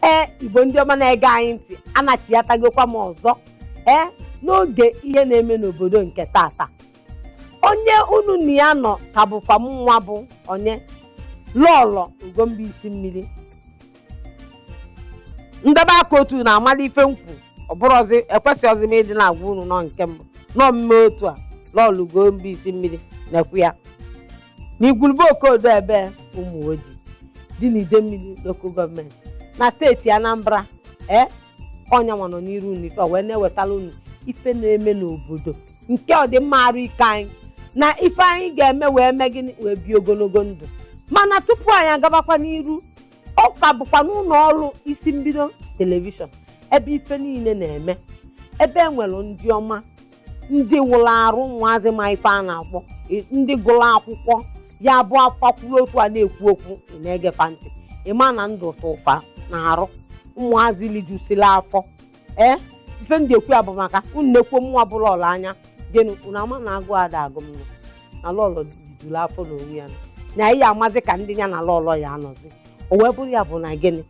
Ee, Igbo ndị ọma na-ege anyị ntị, anachiatagokwa m ọzọ ee n'oge ihe na-eme n'obodo nke tata. Onye unu na ya nọ ka bụkwa m nwa bụ onye Lọlọ Ugomba isi mmiri ndebe aka otu na-amali ife nkwu. Ọbụrọzi ekwesịghịzi m ịdị na-agwa unu nọ nke mbụ nọ mme otu a. Lọlọ Ugomba isi mmiri na-ekwu ya na Igwulube Okodo, ebe ụmụ ojii dị n'Idemmili Local Government na steeti Anambra. Ee, ọnya nwa nọ n'iru unu ife wee na-ewetara unu ife na-eme n'obodo nke ọdịmma arụ ike anyị na ife anyị ga-eme wee mee gịnị, wee bie ogologo ndụ. Mana tupu anyị agabakwa n'iru, ọ ka bụkwa n'ụlọ ọrụ Isi Mbido Television, ebe ife niile na-eme, ebe e nwere ndị ọma, ndị wụrụ arụ, ụmụazị ma ife a na-akpọ ndị gụrụ akwụkwọ ya bụ afakwuru otu a na-ekwu okwu, ị na-egefa ntị, ịma na ndụ tụfa na-arụ ụmụazị lijusila afọ. Ee, ife ndị ekwu ya bụ maka unu na-ekwu mụnwa bụ Lọlọ anya gịnị, unu ama na agụ ada agụ m nụ na Lọlọ lijuru afọ n'onwe ya, na anyị amazi ka ndị ya na Lọlọ ya anọzi. O wee bụrụ ya bụ na gịnị,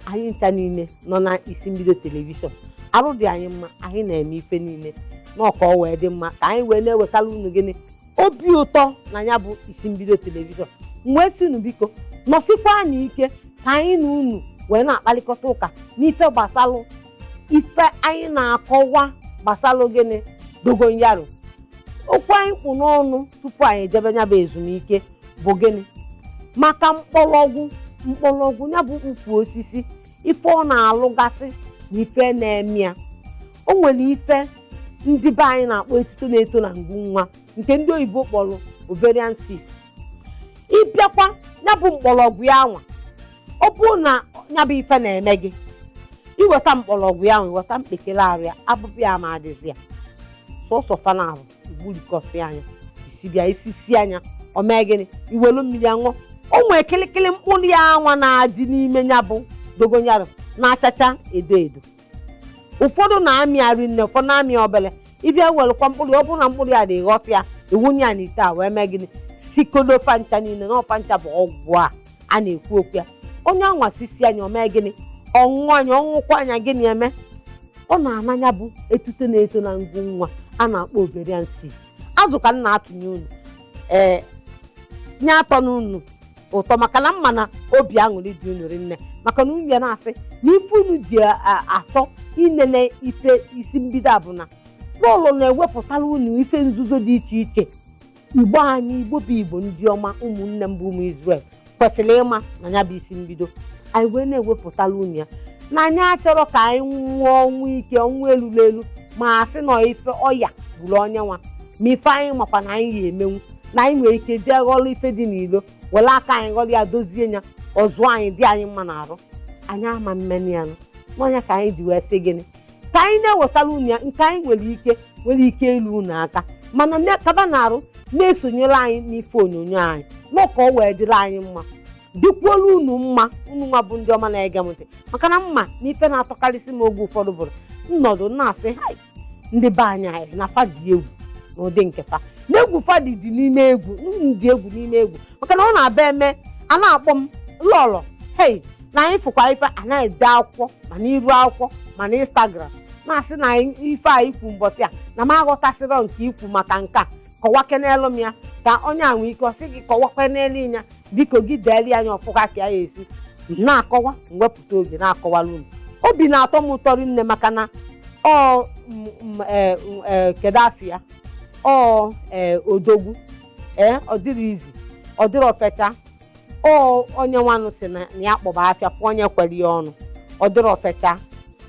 anyị ncha niile nọ na Isi Mbido Television, arụ dị anyị mma, anyị na-eme ife niile n'ọka ọ wee dị mma ka anyị wee na-ewetara unu gịnị, obi ụtọ na ya bụ Isi Mbido Television. Wee sị unu biko nọsịkwa anyị ike ka anyị na unu wee na-akpalikọta ụka n'ife gbasalụ ife anyị na-akọwa gbasalụ gịnị, dogonyaro. Okwu anyị kwụ n'ọnụ tupu anyị ejebe ya bụ ezumike bụ gịnị, maka mkpọrọgwụ. Mkpọrọgwụ ya bụ ukwu osisi, ife ọ na-alụgasị na ife na-eme ya. O nwere ife ndị be anyị na-akpọ etuto na-eto na ngụ nwa, nke ndị oyibo kpọrọ ovarian cyst. Ịbịakwa ya bụ mkpọrọgwụ ya anwa, ọ bụrụ na ya bụ ife na-eme gị, iweta mkpọrọgwụ ya ahụ, iweta mkpekele arụ ya, abụbụ ya ma adịzi ya sọsọ fana ahụ, igburikọsị anya isi bịa isisi anya, o mee gịnị, iwelu mmiri aṅụọ. O nwee kịlịkịlị mkpụrụ ya anwa na-adị n'ime ya bụ dogonyaro na-achacha edo edo. Ụfọdụ na-amị arị nne, ụfọdụ na-amị obele. Ịbịa welụkwa mkpụrụ ya, ọ bụrụ na mkpụrụ ya dị, ghọta ya, iwunye ya n'ite a wee mee gịnị, sikodo fancha niile na ọfancha bụ ọgwụ a a na-ekwu okwu ya. Onye anwa sisi anya, o mee gịnị, ọṅụṅụ anya, ọṅụkwa anya, gịnị eme, ọ na-ananya bụ etuto na-eto na ngụ nwa a na-akpọ ovarian cyst. Azụ ka m na-atụnye unu, ee, nye atọ n'unu ụtọ, maka na mma na obi aṅụrị dị unu rinne, maka na unu ya na-asị na ife unu ji atọ inene ife Isi Mbido a bụ na Lọlọ na-ewepụtara unu ife nzuzo dị iche iche Igbo anyị, Igbo bụ Igbo, ndị ọma, ụmụnne m bụ ụmụ Israel kwesịrị ịma na ya bụ Isi Mbido. Anyị wee na-ewepụtara unu ya na anyị achọrọ ka anyị nwụọ ọnwụ ike, ọnwụ elulu elu, ma asị na ife ọya gburu onye nwa. Ma ife anyị makwa na anyị ga-emenwu na anyị nwere ike jee ghọrọ ife dị n'ilo, were aka anyị ghọrọ ya, dozie ya, ọzụọ anyị, dị anyị mma n'arụ anyị, ama mmeni ya nụ n'ọnya ka anyị ji wee sị gịnị, ka anyị na-ewetara unu ya nke anyị nwere ike ilu unu aka. Mana kaba na-arụ na-esonyere anyị n'ife onyonyo anyị nọ ka ọ wee dịrị anyị mma, dịkwuolu unu mma, unu nwa bụ ndị ọma na-ege m ntị. Maka na mma na ife na-atọkarịsị m oge ụfọdụ bụrụ nnọdụ na-asị hai, ndị be anyị, anyị na fa dị egwu n'ụdị nke fa na egwu fa dị dị n'ime egwu dị egwu n'ime egwu, maka na ọ na-abịa eme a na-akpọ m Lọlọ, hei, na anyị fụkwa ife a na-ede akwụkwọ ma n'iru akwụkwọ ma na Instagram, na-asị na ife a ikwu mbọsị a na m aghọtasịrọ nke ikwu maka nke a, kọwakenelu m ya ka onye a nwee ike. Ọ sị gị kọwakwanelu ya, biko gị deeli anya ọfụka ka ya esi na-akọwa. Mwepụta oge na-akọwara unu, obi na-atọ m ụtọ rinne, maka na ọ kedu afịa ọ odogwu. Ee, ọ dịrị izi, ọ dịrị ofecha. Ọ onye nwanụ si na ya kpọba afịa fụ onye kwere ya ọnụ, ọ dịrị ofecha.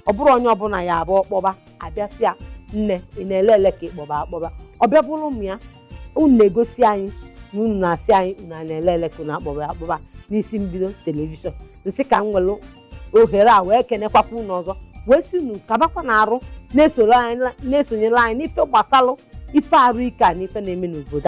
Ọ bụrụ onye ọbụla ya abụọ kpọba abịasị ya, nne, ị na-ele ele ka ịkpọba akpọba, ọ bịa bụrụ ụmụ ya. Unu na-egosi anyị na unu na-asị anyị unu a na-ele ele ka unu akpọba akpọba n'Isi Mbido Television. Nsị ka m nwere ohere a wee kenekwakwa unu ọzọ, wee sị unu kabakwa na arụ na-esoro anyị, na-esonyere anyị n'ife gbasalụ ife arụ ike a na ife na-eme n'obodo.